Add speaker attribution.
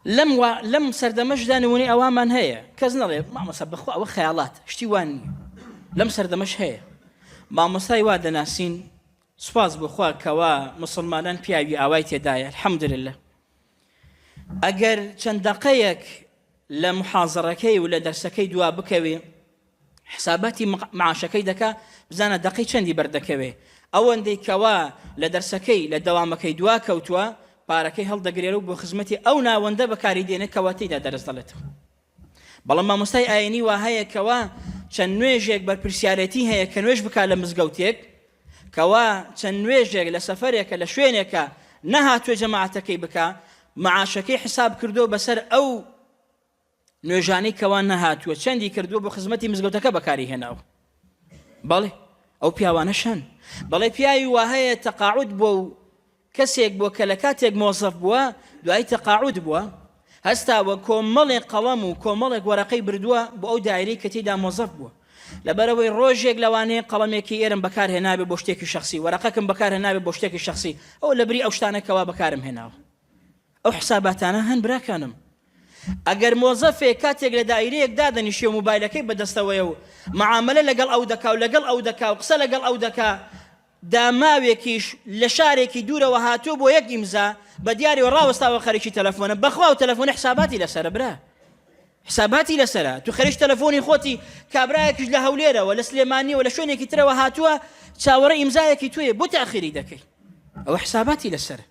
Speaker 1: لەم وا لەم سەردەمەشدا نمونەی ئەوامان هەیە کەس نەڵێ مامۆستا بەخوا ئەوە خەیاڵات شتی وان نییە لەم سەردەمەش هەیە مامۆستای وا دەناسین سوپاس بۆ خوا کەوا مسلمانان پیاوی ئاوای تێدایە الحمدلله ئەگەر چەند دەقەیەک لە محازەڕەکەی و لە دەرسەکەی دوا بکەوێ حساباتی معاشەکەی دەکا بزانە دەقەی چەندی بەردەکەوێ ئەوەندەی کەوا لە دەرسەکەی لە دەوامەکەی دوا کەوتووە پارەکەی هەڵدەگرێت و بۆ خزمەتی ئەو ناوەندە بەکاری دێنێت کەوا تێیدا دەرس دەڵێتەوە بەڵام مامۆستای ئاینی وا هەیە کەوا چەند نوێژێک بەرپرسیارێتی هەیە کە نوێژ بکا لە مزگەوتێک کەوا چەند نوێژێک لە سەفەرێکە لە شوێنێکە نەهاتوێ جەماعەتەکەی بکا معاشەکەی حساب کردو بەسەر ئەو نوێژانەی کەوا نەهاتووە چەندی کردووە بۆ خزمەتی مزگەوتەکە بەکاری هێناوە بەڵێ ئەو پیاوانەش هەن بەڵێ پیاوی وا هەیە تەقاعود بووە و کەسێک بووە کە لە کاتێک مۆزەف بووە دوایی تەقاعود بووە هەستاوە کۆمەڵێک قەڵەم و کۆمەڵێک وەرەقەی بردووە بۆ ئەو دایرەی کە تێیدا مۆزەف بووە لەبەرەوەی ڕۆژێک لەوانەیە قەڵەمێکی ئێرم بەکار هێنابێ بۆ شتێکی شخصی وەرەقەکەم بەکار هێنابێ بۆ شتێکی شخصی ئەو لەبری ئەو شتانە کەوا بەکارم هێناوە ئەو حساباتانە هەن براکانم. ئەگەر مۆزەفێک کاتێک لە دائیرەیەک دادەنیشێ و موبایلەکەی بەدەستەوەیە و معامەلە لەگەڵ ئەو دەکا و لەگەڵ ئەو دەکا و قسە لەگەڵ ئەو دەکا داماوێکیش لە شارێکی دوورەوە هاتووە بۆ یەک ئیمزا بە دیاریەوە ڕاوەستاوە خەریکی تەلەفۆنە بەخوا و تەلەفۆنە حساباتی لەسەرە برا حساباتی لەسەرە تو خەریک تەلەفۆنی خۆتی کابرایەکیش لە هەولێرەوە لە سلێمانیەوە لە شوێنێکی ترەوە هاتووە چاوەڕێ ئیمزایەکی توێ بۆ تاخیری دەکەی ئەوە حساباتی لەسەرە.